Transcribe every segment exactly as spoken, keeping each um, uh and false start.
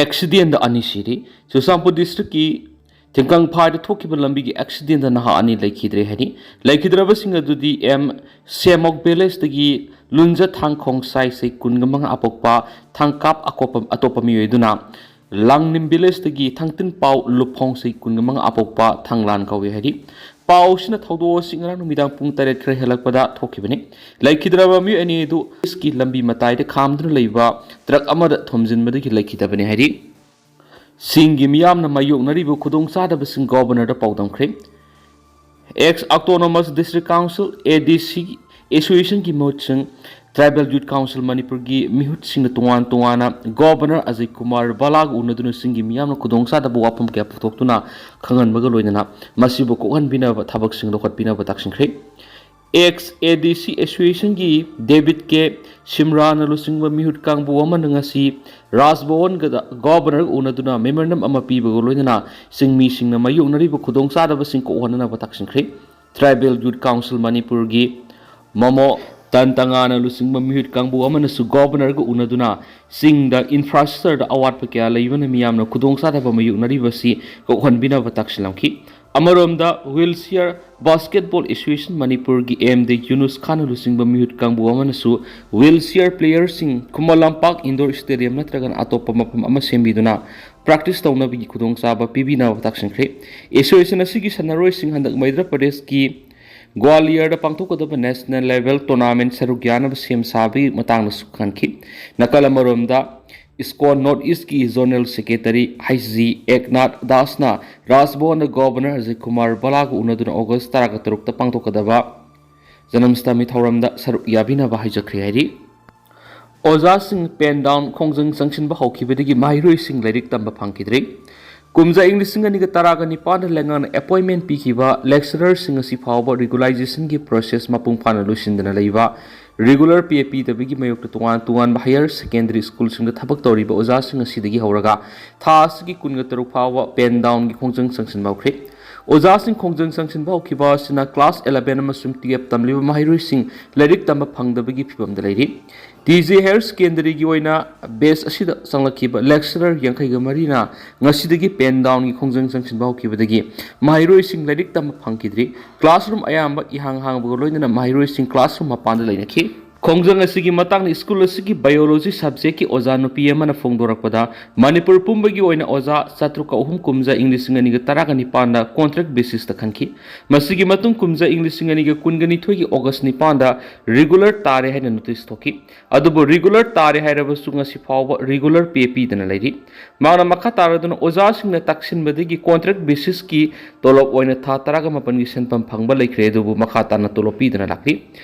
ꯑꯦꯛꯁꯤꯗꯦꯟꯗ ꯑꯅꯤ ꯁꯤꯔꯤ꯫ ꯆꯨꯔꯆꯥꯟꯄꯨꯔ ꯗꯤꯁꯇ꯭ꯔꯤꯛꯀꯤ ꯊꯤꯡꯀꯪꯐꯥꯏꯗ ꯊꯣꯛꯈꯤꯕ ꯂꯝꯕꯤꯒꯤ ꯑꯦꯛꯁꯤꯗꯦꯟꯗ ꯅꯍꯥ ꯑꯅꯤ ꯂꯩꯈꯤꯗ꯭ꯔꯦ ꯍꯥꯏꯔꯤ꯫ ꯂꯩꯈꯤꯗ꯭ꯔꯕꯁꯤꯡ ꯑꯗꯨꯗꯤ ꯑꯦꯝ ꯁꯦꯃꯣꯛ ꯚꯤꯂꯦꯖꯇꯒꯤ ꯂꯨꯟꯖ ꯊꯥꯡꯈꯣꯡ ꯁꯥꯏ ꯆꯍꯤ ꯀꯨꯟꯒ ꯃꯉꯥ ꯑꯄꯣꯛꯄ ꯊꯥꯡꯀꯥꯞ ꯑꯀꯣꯞꯄ ꯑꯇꯣꯞꯄ ꯃꯤꯑꯣꯏ ꯑꯗꯨꯅ ꯂꯥꯡꯅꯤꯝ ꯚꯤꯂꯦꯖꯇꯒꯤ ꯊꯥꯡꯇꯤꯟꯄꯥꯎ ꯂꯨꯞꯐꯣꯡ ꯆꯍꯤ ꯀꯨꯟꯒ ꯃꯉꯥ ꯑꯄꯣꯛꯄ ꯊꯥꯡꯂꯥꯟ ꯀꯧꯏ ꯍꯥꯏꯔꯤ꯫ ꯄꯥꯎꯁꯤꯅ ꯊꯧꯗꯣꯛ ꯑꯁꯤ ꯉꯔꯥꯡ ꯅꯨꯃꯤꯗꯥꯡ ꯄꯨꯡ ꯇꯔꯦꯠ ꯈꯔ ꯍꯦꯜꯂꯛꯄꯗ ꯊꯣꯛꯈꯤꯕꯅꯤ꯫ ꯂꯩꯈꯤꯗ꯭ꯔꯕ ꯃꯤꯑꯣꯏ ꯑꯅꯤ ꯑꯗꯨ ꯏꯁꯀꯤ ꯂꯝꯕꯤ ꯃꯇꯥꯏꯗ ꯈꯥꯝꯗꯨꯅ ꯂꯩꯕ ꯇ꯭ꯔꯛ ꯑꯃꯗ ꯊꯣꯝꯖꯤꯟꯕꯗꯒꯤ ꯂꯩꯈꯤꯗꯕꯅꯤ ꯍꯥꯏꯔꯤ꯫ ꯆꯤꯡꯒꯤ ꯃꯤꯌꯥꯝꯅ ꯃꯥꯌꯣꯛꯅꯔꯤꯕ ꯈꯨꯗꯣꯡꯆꯥꯗꯕꯁꯤꯡ ꯒꯣꯕꯔꯅꯔꯗ ꯄꯥꯎꯗꯝꯈ꯭ꯔꯦ꯫ ꯑꯦꯛꯁ ꯑꯣꯇꯣꯅꯣꯃꯁ ꯗꯤꯁꯇ꯭ꯔꯤꯛ ꯀꯥꯎꯟꯁꯤꯜ, ꯑꯦ ꯗꯤ ꯁꯤ, ꯑꯦꯁꯣꯁꯤꯌꯦꯁꯟꯒꯤ ꯃꯍꯨꯠꯁꯤꯡ, ꯇ꯭ꯔꯥꯏꯕꯦꯜ ꯌꯨꯠ ꯀꯥꯎꯟꯁꯤꯜ ꯃꯅꯤꯄꯨꯔꯒꯤ ꯃꯤꯍꯨꯠꯁꯤꯡꯅ ꯇꯣꯉꯥꯟ ꯇꯣꯉꯥꯟꯅ ꯒꯣꯕꯔꯅꯔ ꯑꯖꯤꯠ ꯀꯨꯃꯥꯔ ꯕꯂꯥꯒ ꯎꯅꯗꯨꯅ ꯆꯤꯡꯒꯤ ꯃꯤꯌꯥꯝꯅ ꯈꯨꯗꯣꯡꯆꯥꯗꯕ ꯋꯥꯐꯝ ꯀꯌꯥ ꯄꯨꯊꯣꯛꯇꯨꯅ ꯈꯪꯍꯟꯕꯒ ꯂꯣꯏꯅꯅ ꯃꯁꯤꯕꯨ ꯀꯣꯛꯍꯟꯕꯤꯅꯕ ꯊꯕꯛꯁꯤꯡ ꯂꯧꯈꯠꯄꯤꯅꯕ ꯇꯥꯛꯁꯤꯟꯈ꯭ꯔꯦ꯫ ꯑꯦꯛꯁ ꯑꯦ ꯗꯤ ꯁꯤ ꯑꯦꯁꯣꯁꯤꯌꯦꯁꯟꯒꯤ ꯗꯦꯕꯤꯠ ꯀꯦ ꯁꯤꯝꯔꯥꯅ ꯂꯨꯆꯤꯡꯕ ꯃꯤꯍꯨꯠ ꯀꯥꯡꯕꯨ ꯑꯃꯅ ꯉꯁꯤ ꯔꯥꯖꯚꯋꯟꯒꯗ ꯒꯣꯕꯔꯅꯔꯒ ꯎꯅꯗꯨꯅ ꯃꯦꯃꯣꯔꯦꯟꯗꯝ ꯑꯃ ꯄꯤꯕꯒ ꯂꯣꯏꯅꯅ ꯆꯤꯡꯃꯤꯁꯤꯡꯅ ꯃꯥꯌꯣꯛꯅꯔꯤꯕ ꯈꯨꯗꯣꯡꯆꯥꯗꯕꯁꯤꯡ ꯀꯣꯛꯍꯟꯅꯅꯕ ꯇꯥꯛꯁꯤꯟꯈ꯭ꯔꯦ꯫ ꯇ꯭ꯔꯥꯏꯕꯦꯜ ꯌꯨꯠ ꯀꯥꯎꯟꯁꯤꯜ ꯃꯅꯤꯄꯨꯔꯒꯤ ꯃꯣꯃꯣ ꯇꯟꯇꯉꯥꯅ ꯂꯨꯆꯤꯡꯕ ꯃꯤꯍꯨꯠ ꯀꯥꯡꯕꯨ ꯑꯃꯅꯁꯨ ꯒꯣꯕꯔꯅꯔꯒ ꯎꯅꯗꯨꯅ ꯆꯤꯡꯗ ꯏꯟꯐ꯭ꯔꯥꯁ꯭ꯇ꯭ꯔꯛꯆꯔꯗ ꯑꯋꯥꯠꯄ ꯀꯌꯥ ꯂꯩꯕꯅ ꯃꯤꯌꯥꯝꯅ ꯈꯨꯗꯣꯡꯆꯥꯗꯕ ꯃꯥꯌꯣꯛꯅꯔꯤꯕꯁꯤ ꯀꯣꯛꯍꯟꯕꯤꯅꯕ ꯇꯥꯛꯁꯤꯜꯂꯝꯈꯤ꯫ ꯑꯃꯔꯣꯝꯗ ꯋꯤꯜ ꯆꯤꯌꯔ ꯕꯥꯁꯀꯦꯠꯕꯣꯜ ꯑꯦꯁꯣꯁꯤꯌꯦꯁꯟ ꯃꯅꯤꯄꯨꯔꯒꯤ ꯑꯦꯝ ꯗꯤ ꯌꯨꯅꯨꯁ ꯈꯥꯟꯅ ꯂꯨꯆꯤꯡꯕ ꯃꯤꯍꯨꯠ ꯀꯥꯡꯕꯨ ꯑꯃꯅꯁꯨ will chair ꯄ꯭ꯂꯦꯌꯔꯁꯤꯡ Khuman Lampak Indore stadium ꯅꯠꯇ꯭ꯔꯒꯅ ꯑꯇꯣꯞꯄ ꯃꯐꯝ ꯑꯃ ꯁꯦꯝꯕꯤꯗꯨꯅ ꯄ꯭ꯔꯦꯛꯇꯤꯁ ꯇꯧꯅꯕꯒꯤ ꯈꯨꯗꯣꯡꯆꯥꯕ ꯄꯤꯕꯤꯅꯕ ꯇꯥꯛꯁꯤꯟꯈ꯭ꯔꯦ꯫ ꯑꯦꯁꯣꯁꯤꯌꯦꯁꯟ ꯑꯁꯤꯒꯤ ꯁꯥꯟꯅꯔꯣꯏꯁꯤꯡ ꯍꯟꯗꯛ ꯃꯩꯙ꯭ꯔ ꯄ꯭ꯔꯗꯦꯁꯀꯤ ꯒ꯭ꯋꯥꯂꯤꯌꯔꯗ ꯄꯥꯡꯊꯣꯛꯀꯗꯕ ꯅꯦꯁꯅꯦꯜ ꯂꯦꯚꯦꯜ ꯇꯣꯔꯅꯥꯃꯦꯟꯠ ꯁꯔꯨꯛ ꯌꯥꯅꯕ ꯁꯦꯝ ꯁꯥꯕꯒꯤ ꯃꯇꯥꯡꯗꯁꯨ ꯈꯪꯍꯟꯈꯤ꯫ ꯅꯥꯀꯜ ꯑꯃꯔꯣꯝꯗ, ꯏꯁꯀꯣꯟ ꯅꯣꯔꯠ ꯏꯁꯀꯤ zonal secretary H G Eknath ꯗꯥꯁꯅ ꯔꯥꯖꯚꯋꯟꯗ ꯒꯣꯕꯔꯅꯔ ꯑꯖꯤꯠ ꯀꯨꯃꯥꯔ ꯕꯂꯥꯒ ꯎꯅꯗꯨꯅ ꯑꯣꯒꯁ ꯇꯔꯥꯒ ꯇꯔꯨꯛꯇ ꯄꯥꯡꯊꯣꯛꯀꯗꯕ ꯖꯅꯃꯁꯇꯃꯤ ꯊꯧꯔꯝꯗ ꯁꯔꯨꯛ ꯌꯥꯕꯤꯅꯕ ꯍꯥꯏꯖꯈ꯭ꯔꯦ ꯍꯥꯏꯔꯤ꯫ ꯑꯣꯖꯥꯁꯤꯡ ꯄꯦꯟ ꯗꯥꯎꯟ ꯈꯣꯡꯖꯪ ꯆꯪꯁꯤꯟꯕ ꯍꯧꯈꯤꯕꯗꯒꯤ ꯃꯍꯩꯔꯣꯏꯁꯤꯡ ꯂꯥꯏꯔꯤꯛ ꯇꯝꯕ ꯐꯪꯈꯤꯗ꯭ꯔꯦ꯫ ꯀꯨꯝꯖꯥ ꯏꯪ ꯂꯤꯁꯤꯡ ꯑꯅꯤꯒ ꯇꯔꯥꯒ ꯅꯤꯄꯥꯟꯗ ꯂꯩꯉꯥꯛꯅ ꯑꯦꯄꯣꯏꯟꯃꯦꯟ ꯄꯤꯈꯤꯕ ꯂꯦꯛꯆꯔꯔꯁꯤꯡ ꯑꯁꯤ ꯐꯥꯎꯕ ꯔꯤꯒꯨꯂꯥꯏꯖꯦꯁꯟꯒꯤ ꯄ꯭ꯔꯣꯁꯦꯁ ꯃꯄꯨꯡ ꯐꯥꯅ ꯂꯣꯏꯁꯤꯟꯗꯅ ꯂꯩꯕ ꯔꯤꯒꯨꯂꯔ ꯄꯦ ꯄꯤꯗꯕꯒꯤ ꯃꯥꯌꯣꯛꯇ ꯇꯣꯉꯥꯟ ꯇꯣꯉꯥꯟꯕ ꯍꯥꯌꯔ ꯁꯦꯀꯦꯟꯗꯔꯤ ꯁ꯭ꯀꯨꯜꯁꯤꯡꯗ ꯊꯕꯛ ꯇꯧꯔꯤꯕ ꯑꯣꯖꯥꯁꯤꯡ ꯑꯁꯤꯗꯒꯤ ꯍꯧꯔꯒ ꯊꯥ ꯑꯁꯤꯒꯤ ꯀꯨꯟꯒ ꯇꯔꯨꯛ ꯐꯥꯎꯕ ꯄꯦꯟ ꯗꯥꯎꯟꯒꯤ ꯈꯣꯡꯖꯪ ꯆꯪꯁꯤꯟꯕ ꯍꯧꯈ꯭ꯔꯦ꯫ ꯑꯣꯖꯥꯁꯤꯡ ꯈꯣꯡꯖꯪ ꯆꯪꯁꯤꯟꯕ ꯍꯧꯈꯤꯕ ꯑꯁꯤꯅ class eleven ꯑꯃꯁꯨꯡ twelve ꯇꯝꯂꯤꯕ ꯃꯍꯩꯔꯣꯏꯁꯤꯡ ꯂꯥꯏꯔꯤꯛ ꯇꯝꯕ ꯐꯪꯗꯕꯒꯤ ꯐꯤꯕꯝꯗ ꯂꯩꯔꯤ꯫ ꯇꯤ ꯖꯦ Higher Secondary ꯒꯤ ꯑꯣꯏꯅ batch ꯑꯁꯤꯗ ꯆꯪꯂꯛꯈꯤꯕ lecturer ꯌꯥꯡꯈꯩꯒ ꯃꯔꯤꯅ ꯉꯁꯤꯗꯒꯤ pen down ꯒꯤ ꯈꯣꯡꯖꯪ ꯆꯪꯁꯤꯟꯕ ꯍꯧꯈꯤꯕꯗꯒꯤ ꯃꯍꯩꯔꯣꯏꯁꯤꯡ ꯂꯥꯏꯔꯤꯛ ꯇꯝꯕ ꯐꯪꯈꯤꯗ꯭ꯔꯤ꯫ Classroom ꯑꯌꯥꯝꯕ ꯏꯍꯥꯡ ꯍꯥꯡꯕꯒ ꯂꯣꯏꯅꯅ ꯃꯍꯩꯔꯣꯏꯁꯤꯡ classroom ꯃꯄꯥꯟꯗ ꯂꯩꯅꯈꯤ꯫ ꯈꯣꯡꯖꯪ ꯑꯁꯤꯒꯤ ꯃꯇꯥꯡꯗ school ꯑꯁꯤꯒꯤ biology subject ꯀꯤ ꯑꯣꯖꯥ ꯅꯨꯄꯤ ꯑꯃꯅ ꯐꯣꯡꯗꯣꯔꯛꯄꯗ, ꯃꯅꯤꯄꯨꯔ ꯄꯨꯝꯕꯒꯤ ꯑꯣꯏꯅ ꯑꯣꯖꯥ ꯆꯥꯇ꯭ꯔꯨꯛꯀ ꯑꯍꯨꯝ ꯀꯨꯝꯖꯥ ꯏꯪ ꯂꯤꯁꯤꯡ ꯑꯅꯤꯒ ꯇꯔꯥꯒ ꯅꯤꯄꯥꯟꯗ contract basis ꯇ ꯈꯟꯈꯤ꯫ ꯃꯁꯤꯒꯤ ꯃꯇꯨꯡ ꯀꯨꯝꯖꯥ ꯏꯪ ꯂꯤꯁꯤꯡ ꯑꯅꯤꯒ ꯀꯨꯟꯒ ꯅꯤꯊꯣꯏꯒꯤ August ꯅꯤꯄꯥꯟꯗ regular ꯇꯥꯔꯦ ꯍꯥꯏꯅ notice ꯊꯣꯛꯈꯤ꯫ ꯑꯗꯨꯕꯨ regular ꯇꯥꯔꯦ ꯍꯥꯏꯔꯕꯁꯨ ꯉꯁꯤ ꯐꯥꯎꯕ regular pay ꯄꯤꯗꯅ ꯂꯩꯔꯤ꯫ ꯃꯍꯥꯛꯅ ꯃꯈꯥ ꯇꯥꯔꯗꯨꯅ ꯑꯣꯖꯥꯁꯤꯡꯅ ꯇꯥꯛꯁꯤꯟꯕꯗꯒꯤ contract basis ꯀꯤ ꯇꯣꯂꯣꯞ ꯑꯣꯏꯅ ꯊꯥ ꯇꯔꯥꯒ ꯃꯥꯄꯟꯒꯤ ꯁꯦꯟꯐꯝ ꯐꯪꯕ ꯂꯩꯈ꯭ꯔꯦ, ꯑꯗꯨꯕꯨ ꯃꯈꯥ ꯇꯥꯅ ꯇꯣꯂꯣꯞ ꯄꯤꯗꯅ ꯂꯥꯛꯂꯤ꯫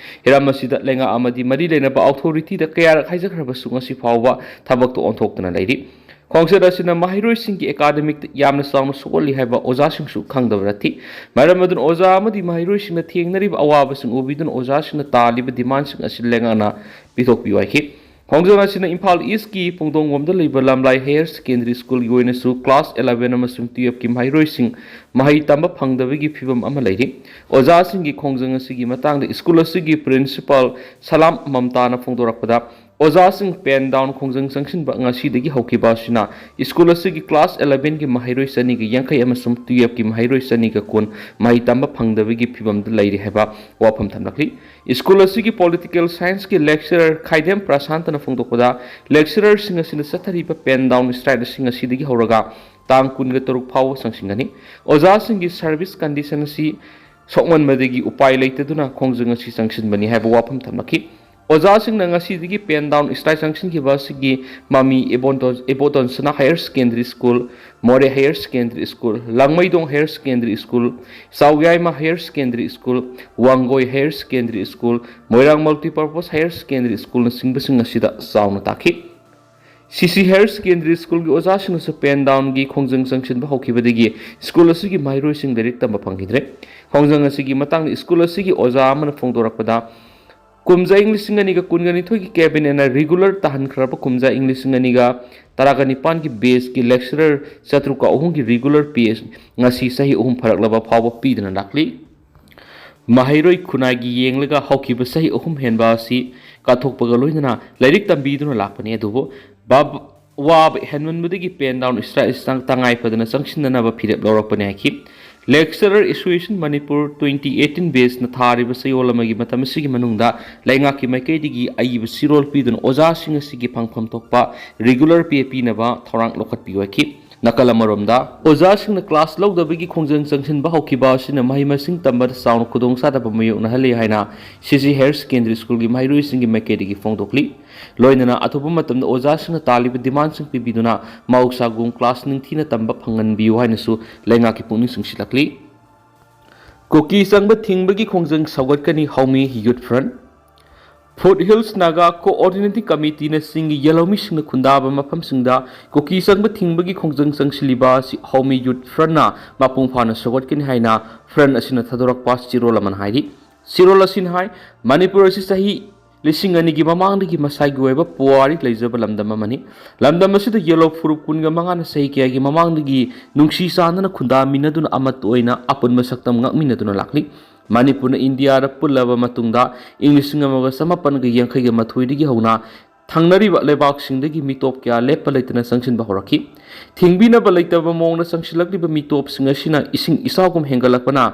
ꯍꯤꯔꯝ ꯑꯁꯤꯗ ꯂꯩꯉꯥꯛ ꯑꯃꯗꯤ ꯃꯔꯤ ꯂꯩꯅꯕ authority ꯗ ꯀꯌꯥꯔꯛ ꯍꯥꯏꯖꯈ꯭ꯔꯕꯁꯨ ꯉꯁꯤ ꯐꯥꯎꯕ ꯊꯕꯛꯇꯣ ꯑꯣꯟꯊꯣꯛꯇꯅ ꯂꯩꯔꯤ꯫ ꯈꯣꯡꯆꯠ ꯑꯁꯤꯅ ꯃꯍꯩꯔꯣꯏꯁꯤꯡꯒꯤ academic ꯇ ꯌꯥꯝꯅ ꯆꯥꯎꯅ ꯁꯣꯛꯍꯜꯂꯤ ꯍꯥꯏꯕ ꯑꯣꯖꯥꯁꯤꯡꯁꯨ ꯈꯪꯗꯕ ꯅꯠꯇꯦ꯫ ꯃꯔꯝ ꯑꯗꯨꯅ ꯑꯣꯖꯥ ꯑꯃꯗꯤ ꯃꯍꯩꯔꯣꯏꯁꯤꯡꯅ ꯊꯦꯡꯅꯔꯤꯕ ꯑꯋꯥꯕꯁꯤꯡ ꯎꯕꯤꯗꯨꯅ ꯑꯣꯖꯥꯁꯤꯡꯅ ꯇꯥꯜꯂꯤꯕ demand ꯁꯤꯡ ꯑꯁꯤ ꯂꯩꯉꯥꯛꯅ ꯄꯤꯊꯣꯛꯄꯤꯌꯨ ꯍꯥꯏꯈꯤ꯫ ꯈꯣꯡꯖꯪ ꯑꯁꯤꯅ ꯏꯝꯐꯥꯜ East ꯀꯤ ꯄꯨꯡꯗꯣꯡꯕꯝꯗ ꯂꯩꯕ ꯂꯝꯂꯥꯏ Higher Secondary School ꯒꯤ ꯑꯣꯏꯅꯁꯨ class eleven ꯑꯃꯁꯨꯡ twelve ꯀꯤ ꯃꯍꯩꯔꯣꯏꯁꯤꯡ ꯃꯍꯩ ꯇꯝꯕ ꯐꯪꯗꯕꯒꯤ ꯐꯤꯕꯝ ꯑꯃ ꯂꯩꯔꯤ꯫ ꯑꯣꯖꯥꯁꯤꯡꯒꯤ ꯈꯣꯡꯖꯪ ꯑꯁꯤꯒꯤ ꯃꯇꯥꯡꯗ school ꯑꯁꯤꯒꯤ principal ꯁꯂꯥꯝ ꯃꯝꯇꯥꯅ ꯐꯣꯡꯗꯣꯔꯛꯄꯗ, ꯑꯣꯖꯥꯁꯤꯡ pen down ꯈꯣꯡꯖꯪ ꯆꯪꯁꯤꯟꯕ ꯉꯁꯤꯗꯒꯤ ꯍꯧꯈꯤꯕ ꯑꯁꯤꯅ school ꯑꯁꯤꯒꯤ class eleven ꯒꯤ ꯃꯍꯩꯔꯣꯏ ꯆꯅꯤꯒ ꯌꯥꯡꯈꯩ ꯑꯃꯁꯨꯡ twelve ꯀꯤ ꯃꯍꯩꯔꯣꯏ ꯆꯅꯤꯒ ꯀꯨꯟ ꯃꯍꯩ ꯇꯝꯕ ꯐꯪꯗꯕꯒꯤ ꯐꯤꯕꯝꯗ ꯂꯩꯔꯤ ꯍꯥꯏꯕ ꯋꯥꯐꯝ ꯊꯝꯂꯛꯂꯤ꯫ School ꯑꯁꯤꯒꯤ Political Science ꯀꯤ lecturer ꯈꯥꯏꯗꯦꯝ ꯄ꯭ꯔꯁꯥꯟꯇꯅ ꯐꯣꯡꯗꯣꯛꯄꯗ, lecturer ꯁꯤꯡ ꯑꯁꯤꯅ ꯆꯠꯊꯔꯤꯕ pen down strike ꯑꯁꯤ ꯉꯁꯤꯗꯒꯤ ꯍꯧꯔꯒ ꯇꯥꯡ ꯀꯨꯟꯒ ꯇꯔꯨꯛ ꯐꯥꯎꯕ ꯆꯪꯁꯤꯟꯒꯅꯤ꯫ ꯑꯣꯖꯥꯁꯤꯡꯒꯤ service condition ꯑꯁꯤ ꯁꯣꯛꯃꯟꯕꯗꯒꯤ ꯎꯄꯥꯏ ꯂꯩꯇꯗꯨꯅ ꯈꯣꯡꯖꯪ ꯑꯁꯤ ꯆꯪꯁꯤꯟꯕꯅꯤ ꯍꯥꯏꯕ ꯋꯥꯐꯝ ꯊꯝꯂꯛꯈꯤ꯫ ꯑꯣꯖꯥꯁꯤꯡꯅ ꯉꯁꯤꯗꯒꯤ pen down strike ꯆꯪꯁꯤꯟꯈꯤꯕ ꯑꯁꯤꯒꯤ ꯃꯃꯤ ꯏꯕꯣꯇꯣꯟ, ꯏꯕꯣꯇꯣꯟ ꯁꯅꯥ Higher Secondary School, ꯃꯣꯔꯦ Higher Secondary School, ꯂꯥꯡꯃꯩꯗꯣꯡ Higher Secondary School, ꯆꯥꯎꯌꯥꯏꯃ Higher Secondary School, Wangoi Higher Secondary School, ꯃꯣꯏꯔꯥꯡ Multipurpose Higher Secondary School ꯅꯆꯤꯡꯕꯁꯤꯡ ꯑꯁꯤꯗ ꯆꯥꯎꯅ ꯇꯥꯈꯤ꯫ ꯁꯤ ꯁꯤ Higher Secondary School ꯒꯤ ꯑꯣꯖꯥꯁꯤꯡꯅꯁꯨ pen down ꯒꯤ ꯈꯣꯡꯖꯪ ꯆꯪꯁꯤꯟꯕ ꯍꯧꯈꯤꯕꯗꯒꯤ school ꯑꯁꯤꯒꯤ ꯃꯍꯩꯔꯣꯏꯁꯤꯡ ꯂꯥꯏꯔꯤꯛ ꯇꯝꯕ ꯐꯪꯈꯤꯗ꯭ꯔꯦ꯫ ꯈꯣꯡꯖꯪ ꯑꯁꯤꯒꯤ ꯃꯇꯥꯡꯗ school ꯑꯁꯤꯒꯤ ꯑꯣꯖꯥ ꯑꯃꯅ ꯐꯣꯡꯗꯣꯔꯛꯄꯗ, ꯀꯨꯝꯖꯥ ꯏꯪ ꯂꯤꯁꯤꯡ ꯑꯅꯤꯒ ꯀꯨꯟꯒ ꯅꯤꯊꯣꯏꯒꯤ cabinet ꯅ regular ꯇꯥꯍꯟꯈ꯭ꯔꯕ ꯀꯨꯝꯖꯥ ꯏꯪ ꯂꯤꯁꯤꯡ ꯑꯅꯤꯒ ꯇꯔꯥꯒ ꯅꯤꯄꯥꯟꯒꯤ batch ꯀꯤ lecturer ꯆꯥꯇ꯭ꯔꯨꯛꯀ ꯑꯍꯨꯝꯒꯤ regular pay ꯉꯁꯤ ꯆꯍꯤ ꯑꯍꯨꯝ ꯐꯥꯔꯛꯂꯕ ꯐꯥꯎꯕ ꯄꯤꯗꯨꯅ ꯂꯥꯛꯂꯤ꯫ ꯃꯍꯩꯔꯣꯏ ꯈꯨꯟꯅꯥꯏꯒꯤ ꯌꯦꯡꯂꯒ ꯍꯧꯈꯤꯕ ꯆꯍꯤ ꯑꯍꯨꯝ ꯍꯦꯟꯕ ꯑꯁꯤ ꯀꯠꯊꯣꯛꯄꯒ ꯂꯣꯏꯅꯅ ꯂꯥꯏꯔꯤꯛ ꯇꯝꯕꯤꯗꯨꯅ ꯂꯥꯛꯄꯅꯤ, ꯑꯗꯨꯕꯨ ꯕꯥꯕ-, ꯋꯥꯕ ꯍꯦꯟꯃꯟꯕꯗꯒꯤ pen down strike ꯇꯉꯥꯏ ꯐꯗꯅ ꯆꯪꯁꯤꯟꯅꯅꯕ ꯐꯤꯔꯦꯞ ꯂꯧꯔꯛꯄꯅꯤ ꯍꯥꯏꯈꯤ꯫ Lecturer Association Manipur twenty eighteen batch ꯅ ꯊꯥꯔꯤꯕ ꯆꯌꯣꯜ ꯑꯃꯒꯤ ꯃꯇꯝ ꯑꯁꯤꯒꯤ ꯃꯅꯨꯡꯗ ꯂꯩꯉꯥꯛꯀꯤ ꯃꯥꯏꯀꯩꯗꯒꯤ ꯑꯏꯕ ꯆꯦꯔꯣꯜ ꯄꯤꯗꯨꯅ ꯑꯣꯖꯥꯁꯤꯡ ꯑꯁꯤꯒꯤ ꯐꯪꯐꯝ ꯊꯣꯛꯄ regular pay ꯄꯤꯅꯕ ꯊꯧꯔꯥꯡ ꯂꯧꯈꯠꯄꯤꯌꯨ ꯍꯥꯏꯈꯤ꯫ ꯅꯥꯀꯜ ꯑꯃꯔꯣꯝꯗ, ꯑꯣꯖꯥꯁꯤꯡꯅ class ꯂꯧꯗꯕꯒꯤ ꯈꯣꯡꯖꯪ ꯆꯪꯁꯤꯟꯕ ꯍꯧꯈꯤꯕ ꯑꯁꯤꯅ ꯃꯍꯩ ꯃꯁꯤꯡ ꯇꯝꯕꯗ ꯆꯥꯎꯅ ꯈꯨꯗꯣꯡꯆꯥꯗꯕ ꯃꯥꯌꯣꯛꯅꯍꯜꯂꯤ ꯍꯥꯏꯅ C C Higher Secondary School ꯒꯤ ꯃꯍꯩꯔꯣꯏꯁꯤꯡꯒꯤ ꯃꯥꯏꯀꯩꯗꯒꯤ ꯐꯣꯡꯗꯣꯛꯂꯤ꯫ ꯂꯣꯏꯅꯅ ꯑꯊꯨꯕ ꯃꯇꯝꯗ ꯑꯣꯖꯥꯁꯤꯡꯅ ꯇꯥꯜꯂꯤꯕ demand ꯁꯤꯡ ꯄꯤꯕꯤꯗꯨꯅ ꯃꯍꯧꯁꯥꯒꯨꯝ class ꯅꯤꯡꯊꯤꯅ ꯇꯝꯕ ꯐꯪꯍꯟꯕꯤꯌꯨ ꯍꯥꯏꯅꯁꯨ ꯂꯩꯉꯥꯛꯀꯤ ꯄꯨꯛꯅꯤꯡ ꯆꯤꯡꯁꯤꯜꯂꯛꯂꯤ꯫ ꯀꯨꯀꯤ ꯆꯪꯕ ꯊꯤꯡꯕꯒꯤ ꯈꯣꯡꯖꯪ ꯁꯧꯒꯠꯀꯅꯤ, ꯍꯥꯎꯃꯤ Youth Front꯫ Foothills Naga Coordinating Committee ꯅ ꯆꯤꯡꯒꯤ ꯌꯦꯜꯍꯧꯃꯤꯁꯤꯡꯅ ꯈꯨꯟꯗꯥꯕ ꯃꯐꯝꯁꯤꯡꯗ ꯀꯨꯀꯤ ꯆꯪꯕ ꯊꯤꯡꯕꯒꯤ ꯈꯣꯡꯖꯪ ꯆꯪꯁꯤꯜꯂꯤꯕ ꯑꯁꯤ ꯍꯥꯎꯃꯤ Youth Front ꯅ ꯃꯄꯨꯡ ꯐꯥꯅ ꯁꯧꯒꯠꯀꯅꯤ ꯍꯥꯏꯅ front ꯑꯁꯤꯅ ꯊꯥꯗꯣꯔꯛꯄ ꯆꯦꯔꯣꯜ ꯑꯃꯅ ꯍꯥꯏꯔꯤ꯫ ꯆꯦꯔꯣꯜ ꯑꯁꯤꯅ ꯍꯥꯏ, ꯃꯅꯤꯄꯨꯔ ꯑꯁꯤ ꯆꯍꯤ ꯂꯤꯁꯤꯡ ꯑꯅꯤꯒꯤ ꯃꯃꯥꯡꯗꯒꯤ ꯃꯁꯥꯒꯤ ꯑꯣꯏꯕ ꯄꯨꯋꯥꯔꯤ ꯂꯩꯖꯕ ꯂꯝꯗꯝ ꯑꯃꯅꯤ꯫ ꯂꯝꯗꯝ ꯑꯁꯤꯗ ꯌꯦꯜꯍꯧ ꯐꯨꯔꯨꯞ ꯀꯨꯟꯒ ꯃꯉꯥꯅ ꯆꯍꯤ ꯀꯌꯥꯒꯤ ꯃꯃꯥꯡꯗꯒꯤ ꯅꯨꯡꯁꯤ ꯆꯥꯟꯅꯅ ꯈꯨꯟꯗꯥꯃꯤꯟꯅꯗꯨꯅ ꯑꯃꯠꯇ ꯑꯣꯏꯅ ꯑꯄꯨꯟꯕ ꯁꯛꯇꯝ ꯉꯥꯛꯃꯤꯟꯅꯗꯨꯅ ꯂꯥꯛꯂꯤ꯫ ꯃꯅꯤꯄꯨꯔꯅ ꯏꯟꯗꯤꯌꯥꯗ ꯄꯨꯜꯂꯕ ꯃꯇꯨꯡꯗ ꯏꯪ ꯂꯤꯁꯤꯡ ꯑꯃꯒ ꯆꯃꯥꯄꯟꯒ ꯌꯥꯡꯈꯩꯒ ꯃꯥꯊꯣꯏꯗꯒꯤ ꯍꯧꯅ ꯊꯪꯅꯔꯤꯕ ꯂꯩꯕꯥꯛꯁꯤꯡꯗꯒꯤ ꯃꯤꯇꯣꯞ ꯀꯌꯥ ꯂꯦꯞꯄ ꯂꯩꯇꯅ ꯆꯪꯁꯤꯟꯕ ꯍꯧꯔꯛꯈꯤ꯫ ꯊꯤꯡꯕꯤꯅꯕ ꯂꯩꯇꯕ ꯃꯑꯣꯡꯗ ꯆꯪꯁꯤꯜꯂꯛꯂꯤꯕ ꯃꯤꯇꯣꯞꯁꯤꯡ ꯑꯁꯤꯅ ꯏꯁꯤꯡ ꯏꯆꯥꯎꯒꯨꯝ ꯍꯦꯟꯒꯠꯂꯛꯄꯅ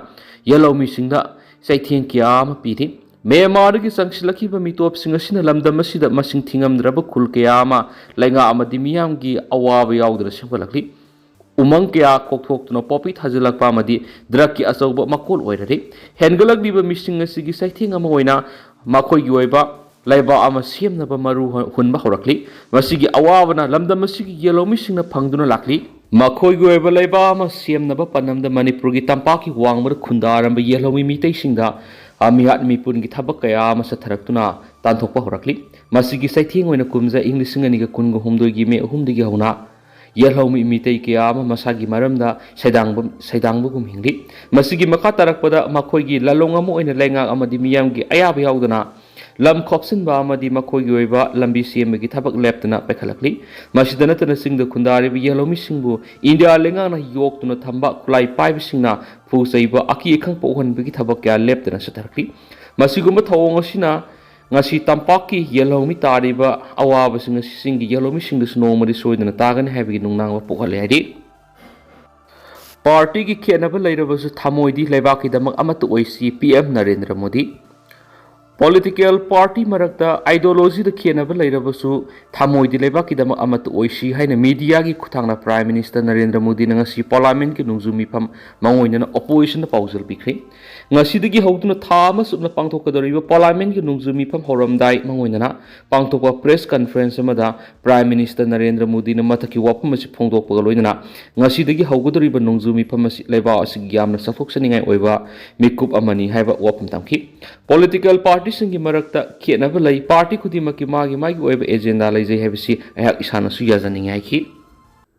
ꯌꯦꯜꯍꯧꯃꯤꯁꯤꯡꯗ ꯆꯩꯊꯦꯡ ꯀꯌꯥ ꯑꯃ ꯄꯤꯔꯤ꯫ ꯃ꯭ꯌꯥꯟꯃꯥꯔꯗꯒꯤ ꯆꯪꯁꯤꯜꯂꯛꯈꯤꯕ ꯃꯤꯇꯣꯞꯁꯤꯡ ꯑꯁꯤꯅ ꯂꯝꯗꯝ ꯑꯁꯤꯗ ꯃꯁꯤꯡ ꯊꯤꯉꯝꯗ꯭ꯔꯕ ꯈꯨꯜ ꯀꯌꯥ ꯑꯃ ꯂꯩꯉꯥꯛ ꯑꯃꯗꯤ ꯃꯤꯌꯥꯝꯒꯤ ꯑꯋꯥꯕ ꯌꯥꯎꯗꯅ ꯁꯦꯝꯒꯠꯂꯛꯂꯤ꯫ ꯎꯃꯪ ꯀꯌꯥ ꯀꯣꯛꯊꯣꯛꯇꯨꯅ ꯄꯣꯄꯤ ꯊꯥꯖꯤꯜꯂꯛꯄ ꯑꯃꯗꯤ drug ꯀꯤ ꯑꯆꯧꯕ ꯃꯀꯣꯜ ꯑꯣꯏꯔꯔꯤ꯫ ꯍꯦꯟꯒꯠꯂꯛꯂꯤꯕ ꯃꯤꯁꯤꯡ ꯑꯁꯤꯒꯤ ꯆꯩꯊꯦꯡ ꯑꯃ ꯑꯣꯏꯅ ꯃꯈꯣꯏꯒꯤ ꯑꯣꯏꯕ ꯂꯩꯕꯥꯛ ꯑꯃ ꯁꯦꯝꯅꯕ ꯃꯔꯨ ꯍꯨꯟꯕ ꯍꯧꯔꯛꯂꯤ꯫ ꯃꯁꯤꯒꯤ ꯑꯋꯥꯕꯅ ꯂꯝꯗꯝ ꯑꯁꯤꯒꯤ ꯌꯦꯜꯍꯧꯃꯤꯁꯤꯡꯅ ꯐꯪꯗꯨꯅ ꯂꯥꯛꯂꯤ꯫ ꯃꯈꯣꯏꯒꯤ ꯑꯣꯏꯕ ꯂꯩꯕꯥꯛ ꯑꯃ ꯁꯦꯝꯅꯕ ꯄꯥꯟꯗꯝꯗ ꯃꯅꯤꯄꯨꯔꯒꯤ ꯇꯝꯄꯥꯛꯀꯤ ꯋꯥꯡꯃꯗ ꯈꯨꯟꯗꯥꯔꯝꯕ ꯌꯦꯜꯍꯧꯃꯤ ꯃꯤꯇꯩꯁꯤꯡꯗ, ꯑ, ꯃꯤꯍꯥꯠ ꯃꯤꯄꯨꯟꯒꯤ ꯊꯕꯛ ꯀꯌꯥ ꯑꯃ ꯆꯠꯊꯔꯛꯇꯨꯅ ꯇꯥꯟꯊꯣꯛꯄ ꯍꯧꯔꯛꯂꯤ꯫ ꯃꯁꯤꯒꯤ ꯆꯩꯊꯦꯡ ꯑꯣꯏꯅ ꯀꯨꯝꯖꯥ ꯏꯪ ꯂꯤꯁꯤꯡ ꯑꯅꯤꯒ ꯀꯨꯟꯒ ꯍꯨꯝꯗꯣꯏꯒꯤ ꯃꯦ ꯑꯍꯨꯝꯗꯒꯤ ꯍꯧꯅ ꯌꯦꯜꯍꯧꯃꯤ ꯃꯤꯇꯩ ꯀꯌꯥ ꯑꯃ ꯃꯁꯥꯒꯤ ꯃꯔꯝꯗ ꯁꯩꯗꯥꯡꯕ-, ꯁꯩꯗꯥꯡꯕꯒꯨꯝ ꯍꯤꯡꯂꯤ꯫ ꯃꯁꯤꯒꯤ ꯃꯈꯥ ꯇꯥꯔꯛꯄꯗ ꯃꯈꯣꯏꯒꯤ ꯂꯥꯂꯣꯡ ꯑꯃ ꯑꯣꯏꯅ ꯂꯩꯉꯥꯛ ꯑꯃꯗꯤ ꯃꯤꯌꯥꯝꯒꯤ ꯑꯌꯥꯕ ꯌꯥꯎꯗꯅ ꯂꯝ ꯈꯣꯞꯆꯤꯟꯕ ꯑꯃꯗꯤ ꯃꯈꯣꯏꯒꯤ ꯑꯣꯏꯕ ꯂꯝꯕꯤ ꯁꯦꯝꯕꯒꯤ ꯊꯕꯛ ꯂꯦꯞꯇꯅ ꯄꯥꯏꯈꯠꯂꯛꯂꯤ꯫ ꯃꯁꯤꯗ ꯅꯠꯇꯅ ꯆꯤꯡꯗ ꯈꯨꯟꯗꯥꯔꯤꯕ ꯌꯦꯜꯍꯧꯃꯤꯁꯤꯡꯕꯨ ꯏꯟꯗꯤꯌꯥ ꯂꯩꯉꯥꯛꯅ ꯌꯣꯛꯇꯨꯅ ꯊꯝꯕ ꯈꯨꯠꯂꯥꯏ ꯄꯥꯏꯕꯁꯤꯡꯅ ꯐꯨ ꯆꯩꯕ, ꯑꯀꯤ ꯑꯈꯪ ꯄꯣꯛꯍꯟꯕꯒꯤ ꯊꯕꯛ ꯀꯌꯥ ꯂꯦꯞꯇꯅ ꯆꯠꯊꯔꯛꯂꯤ꯫ ꯃꯁꯤꯒꯨꯝꯕ ꯊꯧꯑꯣꯡ ꯑꯁꯤꯅ ꯉꯁꯤ ꯇꯝꯄꯥꯛꯀꯤ ꯌꯦꯜꯍꯧꯃꯤ ꯇꯥꯔꯤꯕ ꯑꯋꯥꯕꯁꯤꯡ ꯑꯁꯤ ꯆꯤꯡꯒꯤ ꯌꯦꯜꯍꯧꯃꯤꯁꯤꯡꯗꯁꯨ ꯅꯣꯡꯃꯗꯤ ꯁꯣꯏꯗꯅ ꯇꯥꯒꯅꯤ ꯍꯥꯏꯕꯒꯤ ꯅꯨꯡꯅꯥꯡꯕ ꯄꯣꯛꯍꯜꯂꯦ ꯍꯥꯏꯔꯤ꯫ ꯄꯥꯔꯇꯤꯒꯤ ꯈꯦꯠꯅꯕ ꯂꯩꯔꯕꯁꯨ ꯊꯃꯣꯏꯗꯤ ꯂꯩꯕꯥꯛꯀꯤꯗꯃꯛ ꯑꯃꯠꯇ ꯑꯣꯏꯁꯤ, P M Narendra Modi. Political party ꯃꯔꯛꯇ ꯑꯥꯏꯗꯤꯌꯣꯂꯣꯖꯤꯗ ꯈꯦꯠꯅꯕ ꯂꯩꯔꯕꯁꯨ ꯊꯃꯣꯏꯗꯤ ꯂꯩꯕꯥꯛꯀꯤꯗꯃꯛ ꯑꯃꯠꯇ ꯑꯣꯏꯁꯤ ꯍꯥꯏꯅ ꯃꯤꯗꯤꯌꯥꯒꯤ ꯈꯨꯠꯊꯥꯡꯅ ꯄ꯭ꯔꯥꯏꯝ ꯃꯤꯅꯤꯁꯇꯔ ꯅꯔꯦꯟꯗ꯭ꯔ ꯃꯣꯗꯤꯅ ꯉꯁꯤ ꯄꯥꯔꯂꯥꯃꯦꯟꯠꯀꯤ ꯅꯣꯡꯖꯨ ꯃꯤꯐꯝ ꯃꯉꯣꯏꯗꯅ ꯑꯣꯄꯣꯖꯤꯁꯟꯗ ꯄꯥꯎꯖꯦꯜ ꯄꯤꯈ꯭ꯔꯦ꯫ ꯉꯁꯤꯗꯒꯤ ꯍꯧꯗꯨꯅ ꯊꯥ ꯑꯃ ꯆꯨꯞꯅ ꯄꯥꯡꯊꯣꯛꯀꯗꯧꯔꯤꯕ ꯄꯥꯔꯂꯥꯃꯦꯟꯠꯀꯤ ꯅꯣꯡꯖꯨ ꯃꯤꯐꯝ ꯍꯧꯔꯝꯗꯥꯏ ꯃꯉꯣꯏꯗꯅ ꯄꯥꯡꯊꯣꯛꯄ ꯄ꯭ꯔꯦꯁ ꯀꯟꯐꯔꯦꯟꯁ ꯑꯃꯗ ꯄ꯭ꯔꯥꯏꯝ ꯃꯤꯅꯤꯁꯇꯔ ꯅꯔꯦꯟꯗ꯭ꯔ ꯃꯣꯗꯤꯅ ꯃꯊꯛꯀꯤ ꯋꯥꯐꯝ ꯑꯁꯤ ꯐꯣꯡꯗꯣꯛꯄꯒ ꯂꯣꯏꯅꯅ ꯉꯁꯤꯗꯒꯤ ꯍꯧꯒꯗꯧꯔꯤꯕ ꯅꯣꯡꯖꯨ ꯃꯤꯐꯝ ꯑꯁꯤ ꯂꯩꯕꯥꯛ ꯑꯁꯤꯒꯤ ꯌꯥꯝꯅ ꯆꯥꯎꯊꯣꯛꯆꯅꯤꯡꯉꯥꯏ ꯑꯣꯏꯕ ꯃꯤꯀꯨꯞ ꯑꯃꯅꯤ ꯍꯥꯏꯕ ꯋꯥꯐꯝ ꯊꯝꯈꯤ꯫ ꯄꯣꯂꯤꯇꯤꯀꯦꯜ ꯄꯥꯔꯇꯤꯁꯤꯡꯒꯤ ꯃꯔꯛꯇ ꯈꯦꯠꯅꯕ ꯂꯩ, ꯄꯥꯔꯇꯤ ꯈꯨꯗꯤꯡꯃꯛꯀꯤ ꯃꯥꯒꯤ ꯃꯥꯒꯤ ꯑꯣꯏꯕ ꯑꯦꯖꯦꯟꯗꯥ ꯂꯩꯖꯩ ꯍꯥꯏꯕꯁꯤ ꯑꯩꯍꯥꯛ ꯏꯁꯥꯅꯁꯨ ꯌꯥꯖꯅꯤꯡꯉꯤ ꯍꯥꯏꯈꯤ꯫